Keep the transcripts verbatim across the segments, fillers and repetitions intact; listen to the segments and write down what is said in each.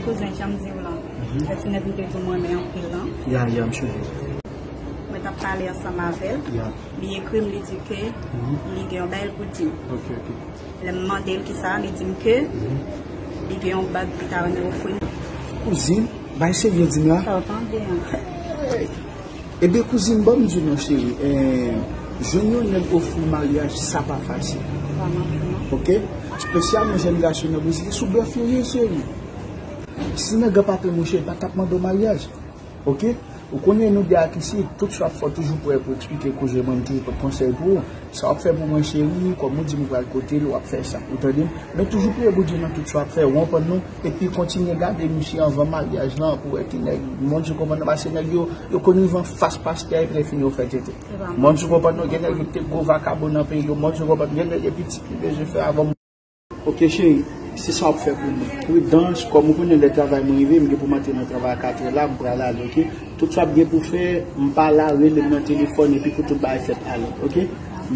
Kouzen, jan m di w lan, mhm, se ti nèg m te di w m renmen anpil lan. Ya, ya, m sonje. Mwen t ap pale ansanm avè l. Ya. Li ekri m, li di ke, mhm, li gen yon bagay pou di m. Ok, ok. Lè m mande l kisa, li di m ke, mhm, li gen yon bag li ta renmen ofri m. Kouzin, bay serye di m la. Sa w tande an. Hey! Ebyen, kouzin, ban m di w non, cheri. Eh, jwenn yon nèg ofri w maryaj, sa pa fasil. Sa pa fasil, non. Ok? Espesyalman jèn gason nan Brezil, se sou blòf yo ye, cheri. Si nèg la pa te, monchè, li pa t ap mande w maryaj. Ok? Ou konnen nou de ak isit, tout sa w ap fè, toujou prè pou eksplike koze, mwen, m toujou pot konsèy pou ou. Sa w ap fè pou mwen, cheri, kòm ou di m ou pral kote l, w ap fè sa. Ou tande m? Men toujou priye Bondye nan tout sa w ap fè, ou konprann non? Epi kontinye gade misye anvan maryaj lan pou wè ki nèg. Moun sou konprann nan, paske nèg yo, yo konn rive anfas pastè epi lè fini yo fè tete. Moun sou konprann non, gen nèg yo te gwo vakabon nan peyi yo, moun sou konprann, gen nèg yo pitit li bezwen fè avan. Ok, cheri, se sa w ap fè pou mwen. Pridans, kòm ou konnen lè travay mwen rive, m gen pou m antre nan travay a katrè la, m pral ale, ok? Tout sa w ap gen pou fè, m pa la, rele m nan telefòn, epi pou tout bagay fèt alè, ok?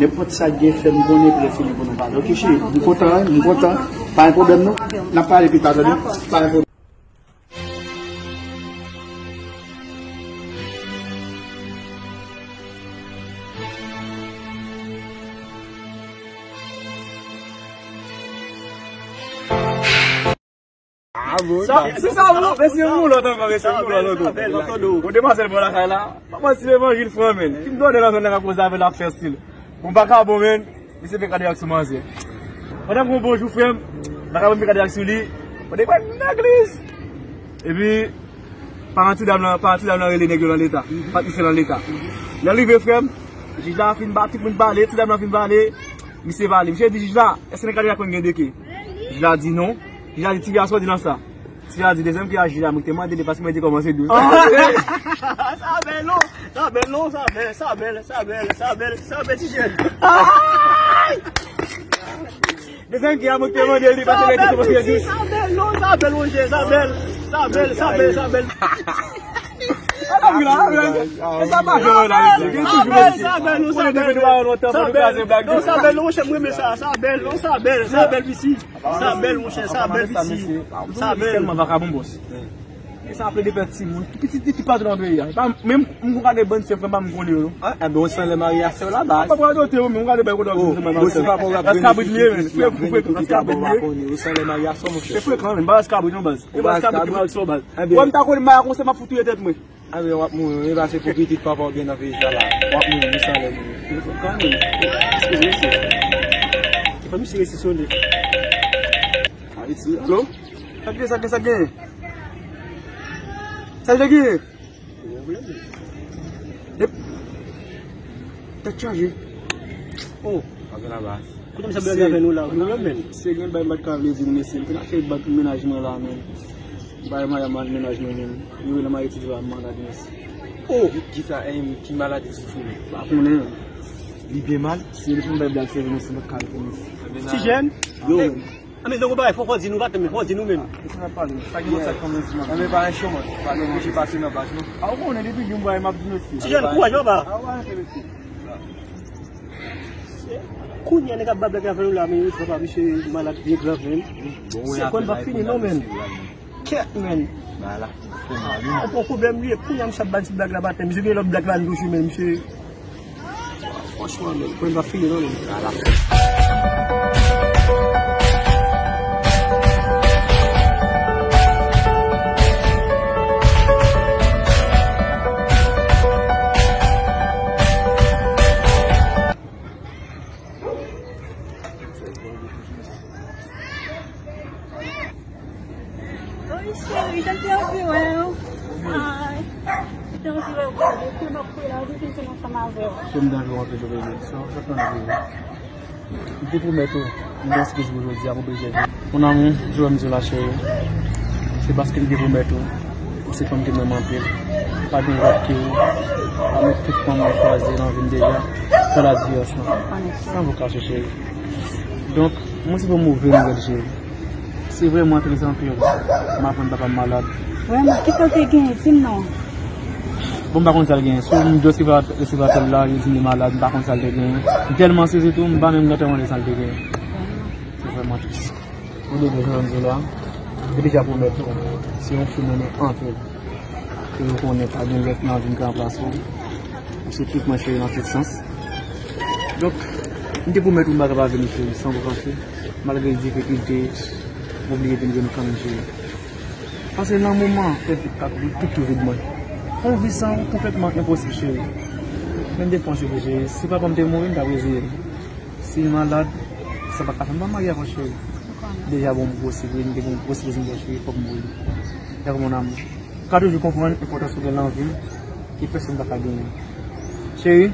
Nenpòt sa k gen, fè m konnen, epi lè fini pou nou pale, ok, cheri? M kontan, wi, m kontan. Pa gen pwoblèm, non? N ap pale pita, tande? Pa gen pwoblèm. Ah, bon, sa, se sa, bon, mesye, yon lòt ankò, mesye, yon lòt ankò. Bon, demwazèl bò lakay la, pa manti, levanjil fran, men. Ki m tande nan zòn nan k ap koze avè l ap fè stil. Bon, pa ka bon, men. Misye fè kadayak sou manzè. Pandan m gen yon bon jou, frè m, m pa ka bon fè kadayak sou li. Pandan m pral nan legliz. Epi, paran ti dam lan, paran ti dam lan rele nèg yo nan leta. Patnè lan leta. Lè l rive, frè m, jij la fin ba, tout moun pale, ti dam lan fin pale. Misye pale. Misye di jij la, èske nan kadayak mwen gen de ke? Jij la di non. Jij la di, ti gason, di nan sa. Ti a di, dezyèm ke a jij la, mwen te mande li paske mwen te kòmanse dous. Ah, sa bèl non, sa bèl non, sa bèl, sa bèl, sa bèl, sa bèl, ti jèn. Ay! Dezyèm ke a, mwen te mande li paske mwen te kòmanse dous. Sa bèl non, sa bèl, monchè, sa bèl, sa bèl, sa bèl, sa bèl. Ala wi la, ala wi la. E sa pa jwe la, mesye. Gen toujou mesye. Sa bèl, sa bèl, non, sa bèl. Sa bèl, non, monchè, mwen renmen sa. Sa bèl, non, sa bèl, sa bèl, piti. Sa bèl, monchè, sa bèl, piti. Sa bèl. Tèlman vakabon, bòs. E sa ap plede fè timoun. Tout pitit li, tout patou nan peyi a. E pa, menm, m gade bann sè, frè m pa m konnen yo, non. Ah, enben, ou sanlè marye a sè w la, baz. Pa radote yo, men ou gade bay kote w ap vin, se pa pòv ap vin, pitit li, pitit li ap vin, tout pitit la, bon, pa konnen. Ou sanlè marye a sè w, monchè. Se frekan, men, m pa ras kabrit, non, baz. M pa ras kabrit, m pa ras kabrit, baz. Wè m ta konnen m pa konsèy, m ap fout touye tèt mwen. Anben, w ap mouri wi, paske pou pitit papa w gen nan peyi sa la. W ap mouri wi, sanlè mouri. Kanmenm. Eskize, mesye. Ki fè misye resi sone? Ayiti. Alo? Sa k gen, sa k gen, sa k gen? Sa k gen? Tèt chaje. Oh. Pa gen la baz. Kote misye ap blague avè nou la, nou menm, men. Se gen bagay m pa t ka vle di nou, mesye. M fin achte bag pou mennaj mwen la, men. Bay maya mal mennaj mwen menm. Li rele m Ayiti, di pa m malad, mesye. Oh! Ki, ki sa, eh, ki maladi li soufri, menm? Pa konnen. Li byen mal? Si li fin bay blag, se vre, mesye, m pa t ka rete, mesye. Ti jèn? Yo, menm. Ah, men donk, ou pa fò, fò di nou, pa tann, men fò di nou menm. Kisa n ap pale? Pa gen lòt sa k kòmanse, man. Anben, pa enchon, man. Pa gen manje pase nan baz, non. Ah, ou konnen, depi jodi m wè m ap di mesye. Ti jèn, kouraj, papa. Ah, w a rete, mesye. Kounye a nèg ap ba blag avè nou la, men papa, misye malad byen grav, men. Se konn pa fini, non, men. Kèt, men. Ou pran pwoblèm li, kounye a misye ap ba ti blag la maten, misye gen lòt blag la, nou tou, men, misye. Franchman, men, pwoblèm pa fini, non, men. Oi, cheri, jan te anvi wè w. Ay, jan te anvi wè w, gade, kou nan kou la, jan te anvi ansanm avè w. Kòm dan yo antre jwe bebe, sa, sa pran nan bebe. M te pwomèt ou, m gen eskiz pou jodi a, pou bebe. Mon amour, Joe Mzola cheri, se paske m te pwomèt ou, ou se fanm ke m renmen anpil. Pa gen lòt ke ou, pami tout fanm mwen chwazi nan vi m deja, pou la di ansanm. San vokasyon cheri. Donk, mwen se pou move nouvèl cheri. Se vrèman tris anpil. M aprann papa m malad. Vrèman, kisa l te genyen? Di m non. Bon, m pa konn sa l genyen. Sou m dwe resevwa, resevwa apèl la, yo di m li malad, m pa konn sa l te genyen. M tèlman sezi tou, m pa menm gentan konnen sa l te genyen. Se vrèman tris. Ou dwe bezwen rann zolo a. Mwen deja pwomèt ou, se yon fi mwen renmen anpil. Ke ou konnen pa gen lòt nan vin ka ranplase w. Ou se tout mwen cheri nan tout sans. Donk, m te pwomèt ou m pa ka pa vini cheri, san ou panse. Malgre difikilte, m oblije vin jwenn ou kanmenm cheri. Paske nan moman, tèt vit pa kouvri tout tou vid mwen. Fè yon vi san ou konplètman enposib cheri. Menm defwa se vre cheri, si papa m te mouri, m t ap reziye m. Si m malad, sa pa ka fè m pa marye avè w cheri. Deja bon, m gwosi vre, m te gen yon gwo sipriz m ba w cheri, fòk m mouri. Dakò mon amour. Ou ka toujou konprann enpòtans ou gen nan vi m, ke pèsonn pa ka genyen. Cheri.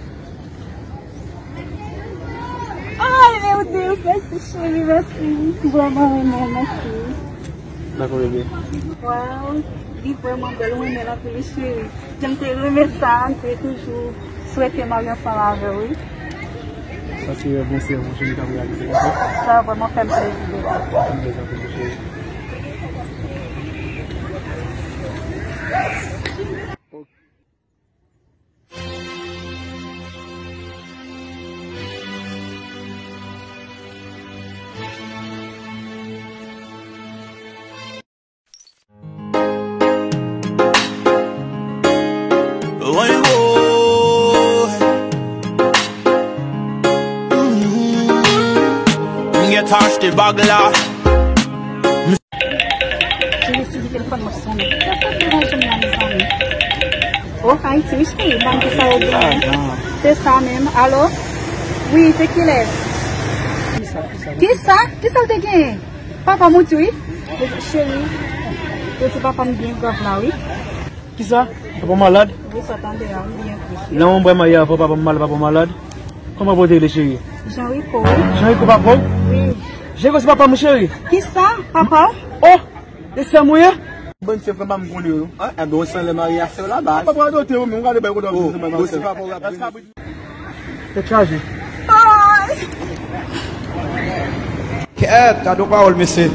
Ay, meu Deus, mèsi cheri, mèsi. M vrèman renmen w, mèsi. Dakò bebe. Waw, li vrèman bèl, ou renmen l anpil wi cheri. Jan m te renmen sa, m te toujou swete marye ansanm avè w wi. Sa se rèv mwen, se rèv mwen cheri k ap reyalize, dakò? Sa vrèman fè m plezi bebe. Fè m plezi anpil wi cheri. Woy, woy. M gentan achte bag la. Cheri, si telefòn m ap sonnen. Sa k ap deranje m la, mezanmi? Oh, Haiti, wi, cheri. Ban m ki sa yo genyen. Se sa menm. Alo? Wi, se kilès? Kisa? Kisa l te genyen? Papa mouri wi. Cheri, yo di papa m byen grav la, wi. Kisa? Papa w malad? Wi, sa tande a, wi, byen kou. Nan yon bwa mayi avan papa m malad, papa w malad. Kòman papa w te rele, cheri? Jean Rico, wi. Jean Rico papa w? Wi. Jean Rico se papa m, cheri. Kisa? Papa w? Oh! E sè m ou ye? Bann sè frè m pa m konnen yo. Ah, enben, w sanble marye a sè w la, baz. Papa w adote yo, men w gade bay kote w ap di se bay sè. Tèt chaje. Kèt, gade yon pawòl, mesye.